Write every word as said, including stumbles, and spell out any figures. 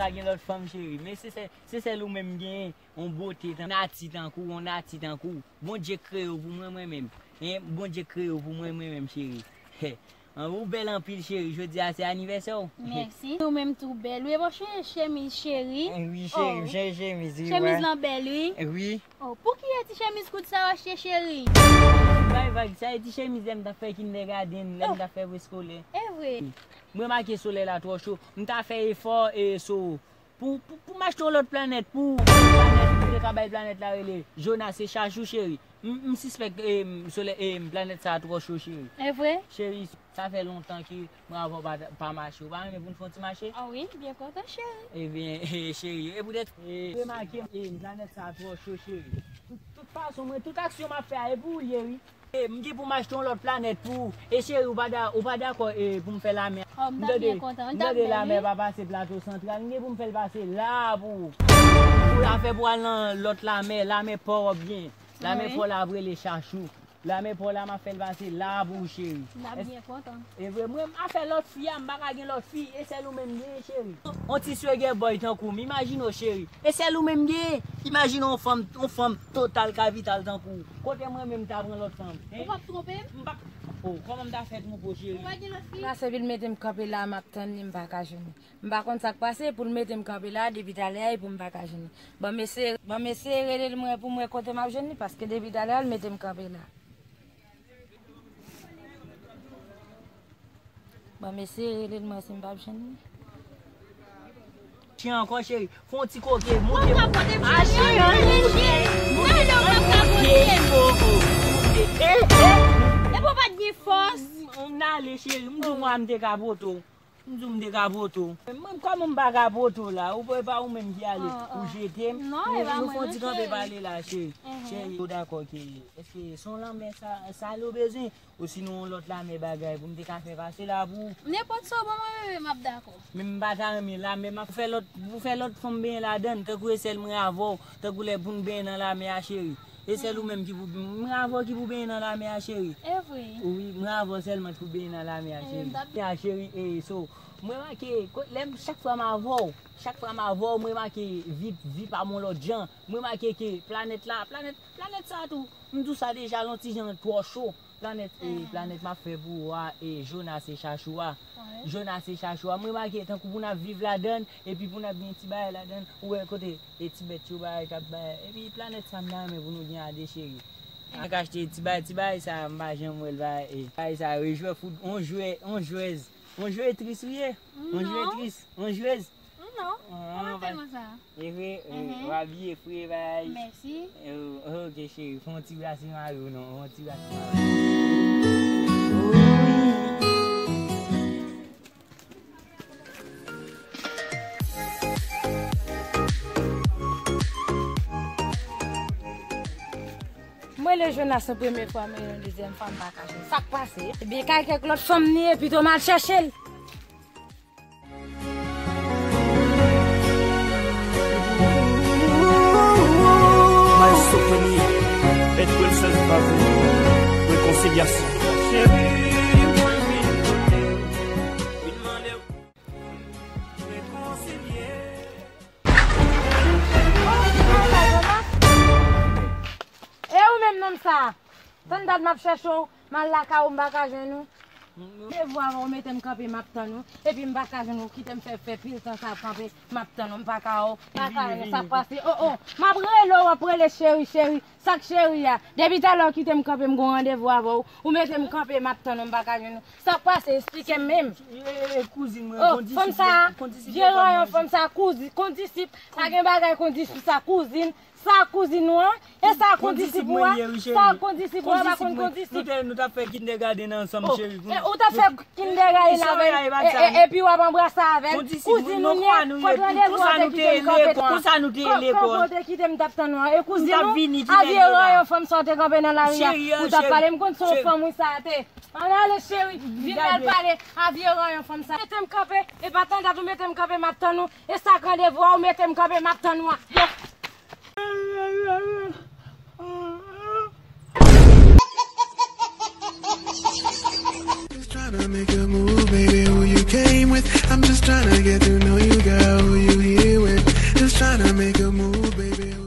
Pa gen lòt fanm, cheri. Men se sèl, se sèl ou menm genyen. On bote tan, nati tankou, on nati tankou. Bondye kreye w pou mwen, mwen menm. Hein? Bondye kreye w pou mwen, mwen menm, cheri. Hè. An, ou bèl anpil, cheri. Jodi a se anivèsè w. Mèsi. Ou menm tou bèl. Wi, bon, chanje chemiz, cheri. Eh wi, cheri, oh, m chanje chemiz, wi. Chemiz lan bèl, wi. Eh wi. Oh, pou ki e ti chemiz kout sa w achte, cheri? Bay vag, sa e ti chemiz lè m t ap fè kindergarten, lè m t ap fè preskolè. E vre? M remake solèy la twò cho. M ta fè efò e so pou, pou, pou m achte yon lòt planèt pou, pou planèt, pou te ka bay planèt la rele Jonas e Chachou, cheri. M, m sispèk e, solèy, e, planèt sa a twò cho, cheri. E vre? Cheri, sa fè lontan ke mwen avè w pa, pa mache. Ou pa renmen pou n fè yon ti mache? Ah wi, byen kontan, cheri. Ebyen, cheri, e poutèt, e, remake, e, planèt sa a twò cho, cheri. Tout, tout fason, mwen, tout aksyon m ap fè a, e pou ou l ye, wi. E, m gen pou m achte yon lòt planèt pou ou. E cheri, ou pa da-, ou pa dakò, e, pou m fè lamè? Oh, m ta byen kontan. M tande lamè pa pase Plato Santral. M gen pou m fè l pase la pou ou. Pou afè pou al nan lòt lamè, lamè pa w byen. Lamè pa w la ap rele Chachou. Lamè pa w la m ap fè l pase la pou ou, cheri. M ta byen kontan. E vre, mwen, afè lòt fi a, m pa ka gen lòt fi. E sèl ou menm genyen, cheri. On ti swagger boy tankou m, imajine w, cheri. E sèl ou menm genyen. Imajine yon fanm, yon fanm total kapital tankou w. Kote mwen menm ta pran lòt fanm? Hein? Ou p ap twonpe m? M p ap, oh, kòman m ta fè twonpe w, cheri? Ou pa gen lòt fi? Pase epi l mete m kanpe la, m ap tann li, m pa ka jwenn li. M pa konn sa k pase, pou l mete m kanpe la, depi talè a, epi m pa ka jwenn li. Ban m eseye, ban m eseye rele l mwen pou m wè kote m ap jwenn li, paske depi talè a, l mete m kanpe la. Ban m eseye rele l mwen si m p ap jwenn li. Chyen ankò, cheri. Fè yon ti koke, monte. Mwen pa pote m cheri. Ah, cheri, an, cheri. Mwen menm pa ka pote m. Eh, eh. Epi w pa t gen fòs. M, m, m n ale, cheri. M di w mwen m te ka pote w. M di w m te ka pote w. Mwen, kòman m pa ka pote w la? Ou, e pa ou menm ki ale. Ou jete m. Non, e pa mwen non, cheri. Nou fè yon ti kanpe pale la, cheri. Cheri, ou dakò ke, èske se yon lanmè sa, sa l ou bezwen? Osinon yon lòt lamè bagay pou m te ka fè pase la pou ou. Nenpòt sa w ban mwen, bebe, m ap dakò. Men m pa ta renmen lamè, m ap fè lòt, pou fè lòt fanm benyen ladan l, tankou e sèl mwen avè w, tankou lè pou n benyen nan lamè a, cheri. E sèl ou menm ki pou, mwen avè w ki pou benyen nan lamè a, cheri. E vre? Wi, mwen avè w sèlman ki pou benyen nan lamè a, cheri. Lamè a, cheri, e so, mwen remake, ko-, lè m, chak fwa m avè w, chak fwa m avè w, mwen remake vi, vi pa m yon lòt jan. Mwen remake ke planèt la, planèt, planèt sa tou, m di w sa deja, l on ti jan twò cho. Planèt, e, planèt m ap fè pou ou a, e, Jonas e Chachou a. Jonas e Chachou a. M remake tankou pou n ap viv ladan l, epi pou n ap gen ti bagay ladan l, ou wè kote, e, ti bèt yo bagay k ap bay. Epi planèt sa m ta renmen pou nou gen a de cheri. M ka achte ti bagay, ti bagay sa, m pa janm wè l bagay, e, bagay sa, yo jwè fout, on jwè, on jwèz, on jwè tris ou ye, on jwè tris, on jwèz. Non, pa tèlman sa. E vre, w abiye fre, bay. Mèsi. Ok, cheri, fè yon ti brase mari w non, fè yon ti brase mari w. Mwen le Jonas se premye fwa, men yon dezyèm fwa m pa ka jwenn. Sa k pase? Ebyen, kay kèk lòt fanm ni ye, pito m al chèche l. Maestro Tony, Ed Wilson Pavou, Rekonsilyasyon. E ou menm nonm sa? Tann dat m ap chèche w, m al lakay ou, m pa ka jwenn ou. Devwa ou mete m kanpe, m ap tann ou. Epi m pa ka jwenn ou, kite m fè, fè pil tan sa ap kanpe, m ap tann ou, m pa ka wè w, pa ka wè sa k pase. Oh, oh, m ap rele w, w ap rele cheri, cheri. Sa k cheri a? Depi talè w kite m kanpe, m gon randevou avè w. Ou mete m kanpe, m ap tann ou, m pa ka jwenn ou. Sa k pase? Esplike m menm. E, e, kouzin mwen, oh, kondisip, fanm sa, vye ranyon fanm sa, kouzin, kondisip. Pa gen bagay kondisip sa, kouzin. Sa kouzin ou an? E sa kondisip ou a? Sa kondisip ou a, pa konn kondisip. Nou te, nou t ap fè kindergarten ansanm, cheri. E, ou t ap fè kindergarten avè l, e, e, epi w ap anbrase avè l. Kouzin ou li ye, kot randevou an te kite m kanpe tan an. Konsa nou te ye lekòl. Kot, kot ou te kite m t ap tann ou an. E kouzin ou, a vye ranyon fanm sa w te kanpe nan lari a, ou t ap pale, m konn se yon fanm wi sa te. Ann ale cheri, vin al pale a vye ranyon fanm sa. Mete m kanpe, e pa tann dat ou mete m kanpe, m ap tann ou. E sa k randevou a, ou mete m kanpe, m ap tann ou a. Just tryna make a move, baby, who you came with. I'm just tryna get to know you, girl. Who you here with? Just tryna make a move, baby.